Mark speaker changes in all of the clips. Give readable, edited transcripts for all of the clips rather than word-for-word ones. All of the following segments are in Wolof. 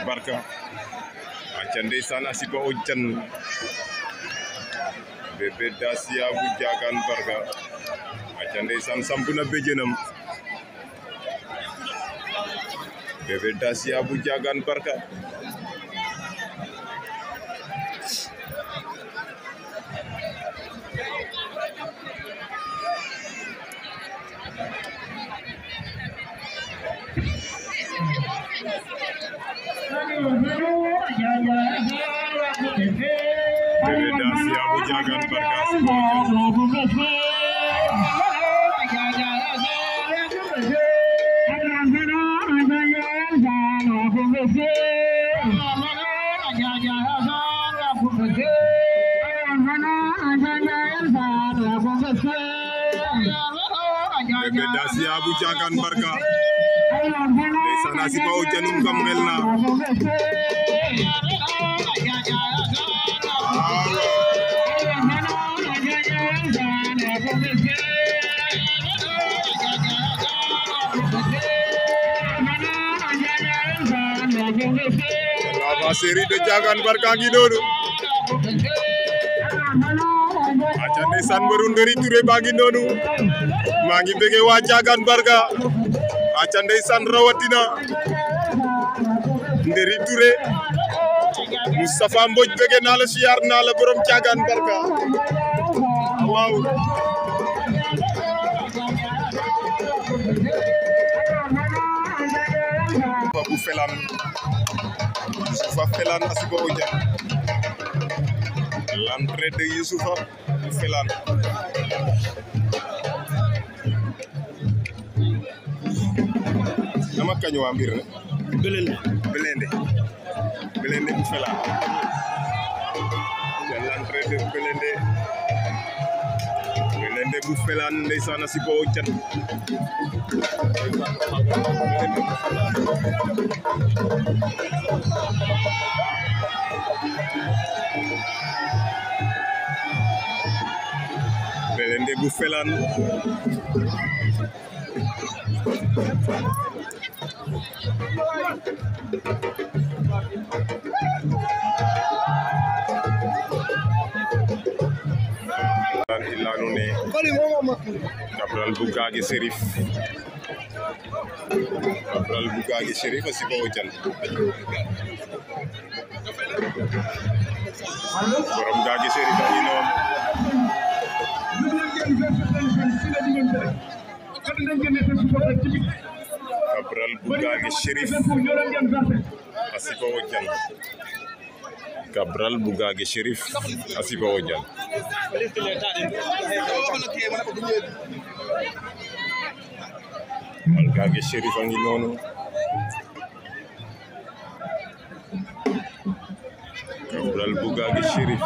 Speaker 1: Barka aca ndeysaan a sipa o jan Bébé Dacia bu Diagane Barka aca ndeysaan sampuna bejenam Bébé Dacia bu Diagane Barka Bébé Dacia bu Diagane Barka Bébé Dacia bu Diagane Barka ndeysaan a sipa o janum kam xel na la série de Diagane Barka ngi noonu aca ndeysaan mbaru Nderi Touré baa ngi noonu maa ngi bëgg waa Diagane Barka aca ndeysaan rawatina Nderi Touré Moustapha Mbodj bëgg naa la siyaar naa la borom Diagane Barka waaw bu felan Youssoufa felan a sipa o jan l'entrée de Youssoufa bu felan nama kañu wa mbir ne Belende bu felan l'entrée de Belende bu felan ndeysaan a sipa o jan Belende bu felan ilanu ne Cabral bu gaage Serif a sipa o jan borom gaage Serif a ngi noonu Cabral bu gaage Serif a sipa o jan Cabral bu gaage Serif a sipa o jan al gaage Serif a ngi noonu Cabral bu gaage Serif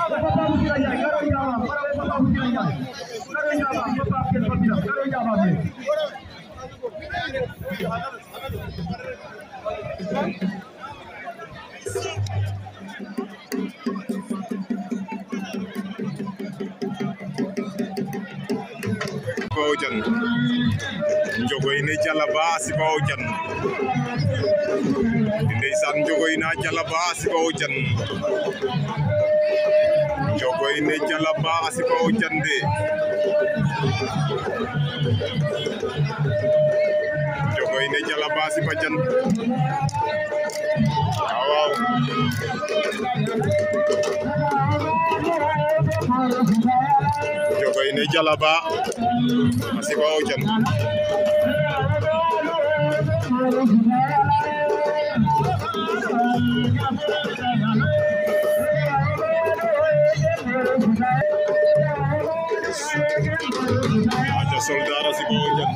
Speaker 1: o jan njogoy ne Jalaba a sipa o jan ndeysaan njogoy na Jalaba a sipa o jan njogoy ne Jalaba a sipa o jan de njogoy ne Jalaba a sipa jan waaw njogoy ne Jalaba a sipa o jan aca Soldar a sipa o jan